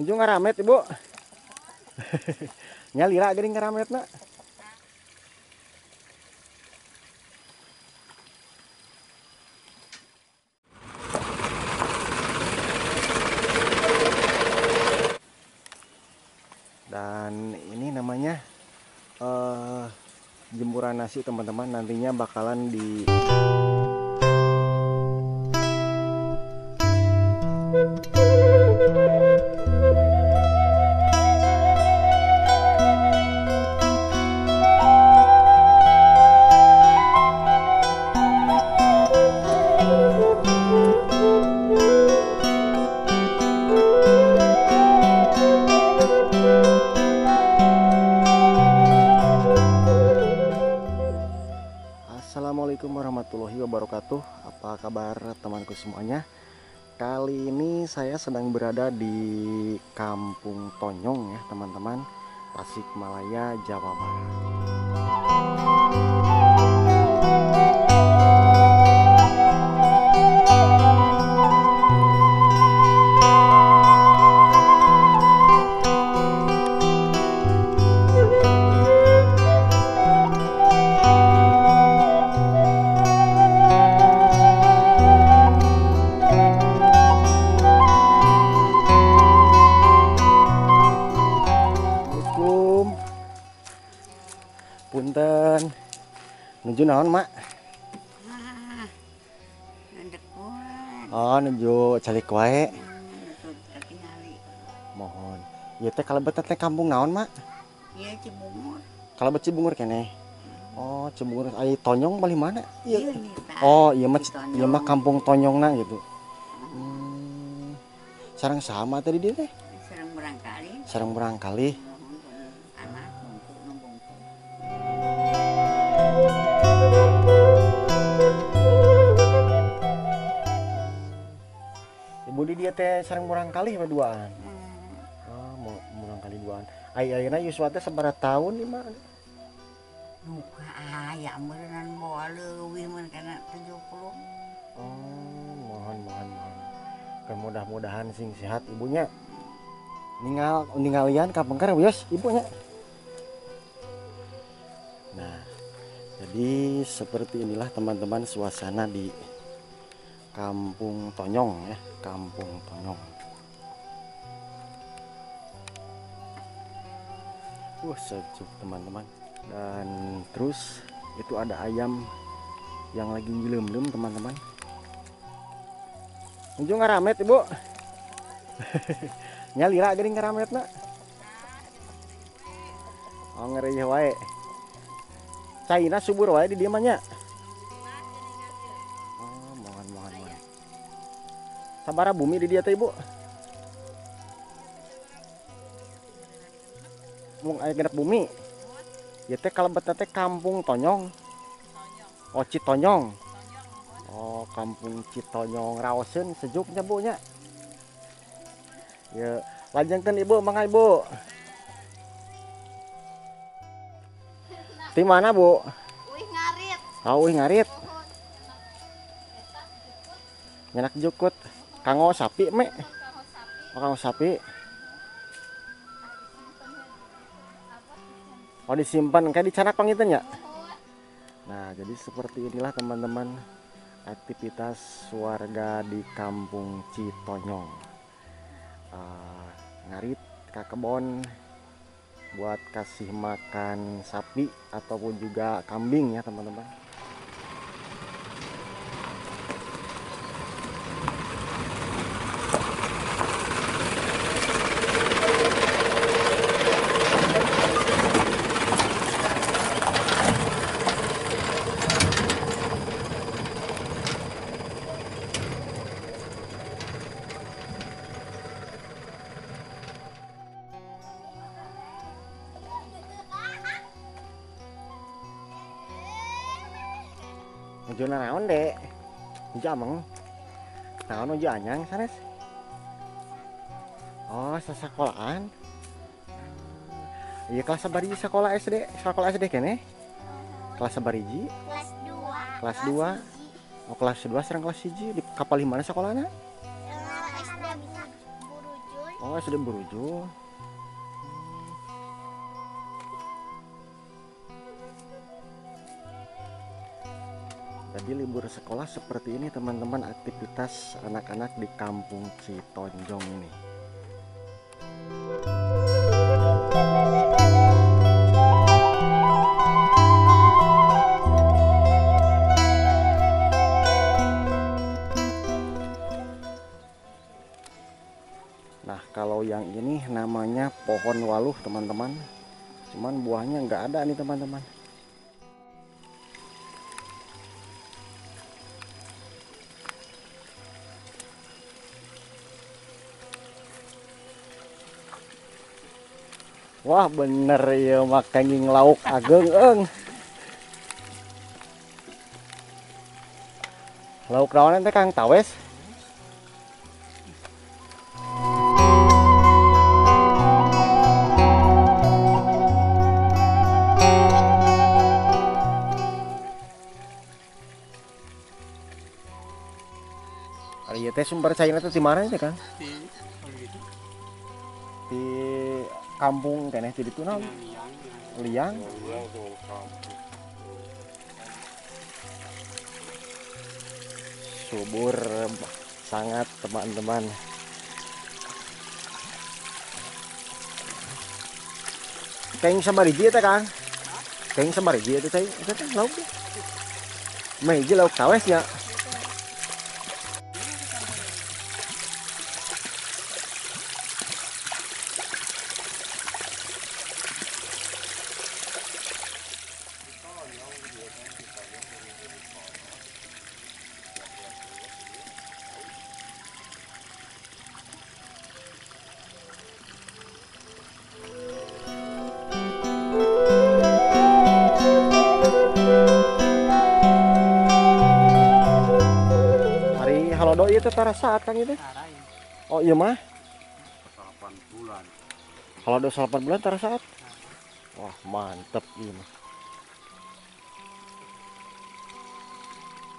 Nuju ngaramet ibu. Nyalira geuning ngarametna. Dan ini namanya jemuran nasi teman-teman, nantinya bakalan di Assalamualaikum warahmatullahi wabarakatuh. Apa kabar temanku semuanya? Kali ini saya sedang berada di Kampung Tonyong ya teman-teman, Tasikmalaya, Jawa Barat. Punten, nuju naon mak? Oh, nuju calik wae. Mohon. Ieu teh kalebet teh kampung naon mak? Ieu Cibungur. Kalebet Cibungur keneh. Oh, Cibungur ai Tonyong palih mana? Ieu. Oh, ieu mah kampung Tonyongna gitu. Sareng sama tadi dia teh? Sareng murangkali. Sareng murangkali. Ibu di dia teh sareng murangkali apa duaan? Oh, murangkali duaan. Ai ayeuna yuswa teh sabaraha tahun ieu mah? Duka aya meureunnan bawa leuwih mun kana 70. Oh, mohon mohon mohon. Kemudah-mudahan sing sehat ibunya. Ninggalian ka pengker wios ibunya. Nah, jadi seperti inilah teman-teman suasana di Kampung Tonyong ya, Kampung Tonyong. Wah, sejuk teman-teman. Dan terus itu ada ayam yang lagi nyelem-lem teman-teman. Nuju ngaramet ibu. Nyalira geuning ngarametna. Oh, ngereuh wae. Caina subur wae di dieu mah nya. Oh, mohon mohon mohon. Sabaraha bumi di dieu teh ibu? Mung aya genep bumi. Ieu teh kalebet teh Kampung Tonyong. Oh, Citonyong. Oh, Kampung Citonyong raoseun sejuk nya Bu nya. Ya, lajengkeun ibu mangga ibu. Di mana bu? Uih ngarit. Oh, uih ngarit. Nyenak jukut. Kanggo sapi mek. Oh, kanggo sapi. Oh, disimpan kayak dicanak panginten ya. Nah, jadi seperti inilah teman-teman aktivitas warga di Kampung Citonyong. Ngarit ke kebon buat kasih makan sapi ataupun juga kambing ya teman-teman. Nuju naon dek? Nuju ameng? Naon nuju anyang sanes? Oh, sasakolaan. Iya kelas sabariji sekolah SD, sekolah SD kene? Kelas sabariji? Kelas 2. Kelas 2. Oh, kelas 2 sareng kelas 1 di kapal mana sekolahna? SD Burujul. Oh, Oh, sudah berujung. Jadi libur sekolah seperti ini teman-teman, aktivitas anak-anak di kampung Citonjong ini. Nah, kalau yang ini namanya pohon waluh teman-teman. Cuman buahnya nggak ada nih teman-teman. Wah, bener ya makenging lauk ageng eng. Lauk naon teh Kang Tawes? Ari ieu teh sumber cairna teh di mana teh Kang? Di kampung keneh di ditu naon? Liang. Subur sangat teman-teman. Keng sabariji teh Kang? Keng sabariji teh cai eta teh lauk. Mah hiji lauk tawes nya. Halodo ieu teh tara saat Kang ieu teh? Oh iya mah. 8 bulan. Halodo 8 bulan tara saat. Wah, mantep ieu mah.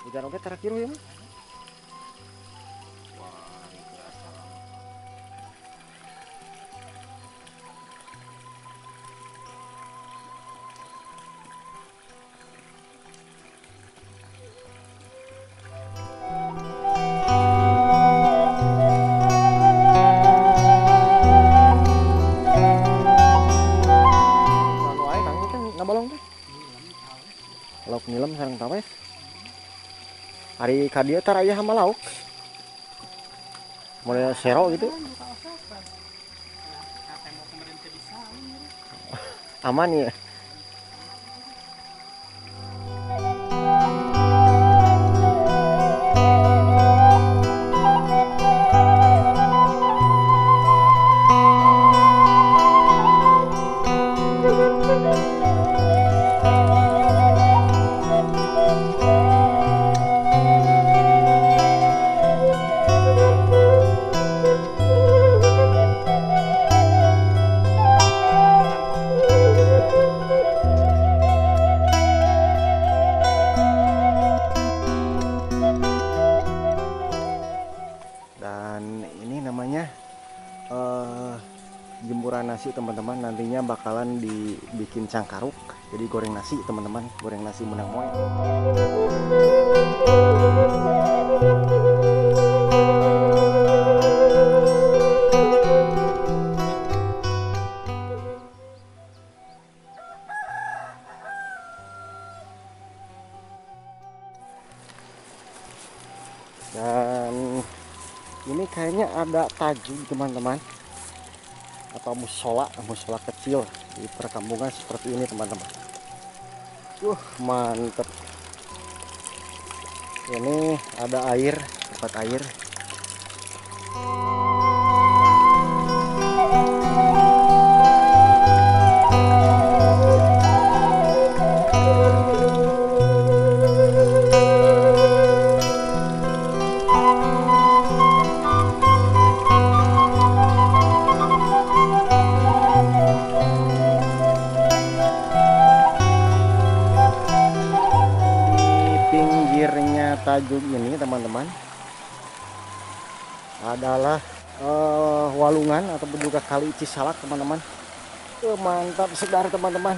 Hujan oge tara kiru ieu mah. Wah, kerasa lama. Lauk nilem sareng tawes. Ari ka dieu tara aya hama lauk. Model sero gitu. Aman ya. Dan ini namanya jemuran nasi teman-teman, nantinya bakalan dibikin cangkaruk, jadi goreng nasi teman-teman, goreng nasi menang moe. Dan ini kayaknya ada tajug teman-teman, atau musola, musola kecil di perkampungan seperti ini teman-teman. Mantep. Ini ada air, tempat air. Pinggirnya tajug ini teman-teman adalah Walungan ataupun juga Kali Cisalak teman-teman. Mantap segar teman-teman.